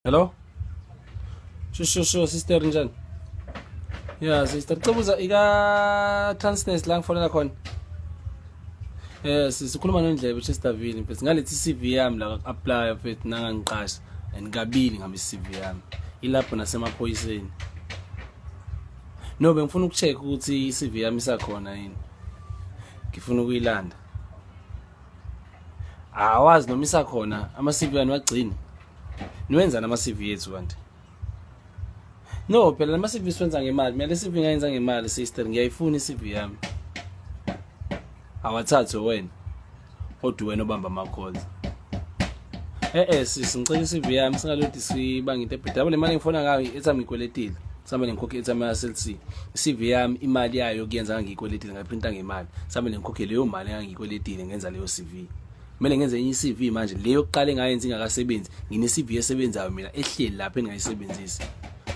Hello? Sho sho sho sister njani? Yeah sister, cela ika Transnet la ngifonela khona. Eh sisikhuluma noNdlebe Chesterville mfethu ngalethi CV yami la apply mfethu nangangiqasha and kabili ngami CV yami. Ilapho nasemaphoyiseni. No bengifuna ukucheck ukuthi iCV yami isakhona yini. Ngifuna ukuyilanda. Awazi noma isakhona ama CV wagcina. Niwenzani ama CV yethu kanti? No, phela lama CV siwenza ngemali. Mina le CV ngayenza ngemali sister, ngiyayifuna iCV yami. Awathathe wena. Kodwa wena obamba ama calls. Eh eh sisi ngicela iCV yami singalodi sibanga into ebheda. Yabo le mali engifona ngayo i-airtime ngikweletile. Samele ngikhokhe i-airtime ya Cell C. iCV yami imali yayo kuyenza ngangiyikweletile ngayiprinta ngemali. Samele ngikhokhe leyo mali engangiyikweletile ngenza leyo CV. Kumele ngenze enye iCV manje le yokuqala engayenza ingakasebenzi. Ngine CV esebenzayo mina ehleli lapha engayisebenzisi.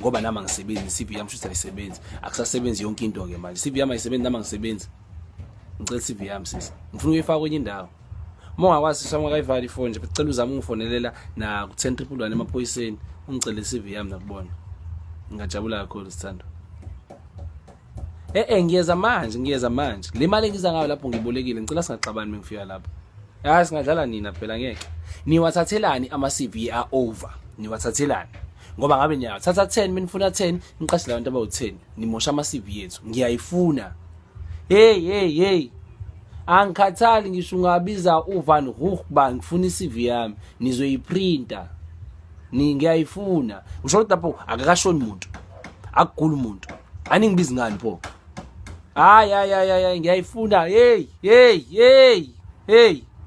Ngoba nami angisebenzi iCV yami shuthi ayisebenzi. Akusasebenzi yonke into ke manje. CV yami ayisebenzi nami angisebenzi. Ngicela iCV yami sisi. Ngifuna ukuyifaka kwenye indawo. Uma ungakwazi sisi wami ungakayivali ifoni nje cela uzame ungifonelela na ku 10111 emaphoyiseni ungicele iCV yami nakubona. Ngingajabula kakhulu sithando. Eh eh ngiyeza manje ngiyeza manje. Le mali engiza ngayo lapho ngibolekile ngicela singaxabani mengifika lapho. Hayi singadlala nina phela ngeke. Niwathathelani ama CV a over? Niwathathelani? Ngoba ngabe niyawathatha 10 minifuna 10 niqashe labantu abawu 10 nimosha ama CV yethu. Ngiyayifuna. Hey hey hey. Angikhathali ngisho ungabiza uVan Hoek ba ngifuna iCV yami nizoyiprinta. Ni ngiyayifuna. Usho ukuthi lapho akakashoni umuntu. Akugula umuntu. Aningibizi ngani pho? Hayi hayi hayi hayi ngiyayifuna. Hey hey hey hey.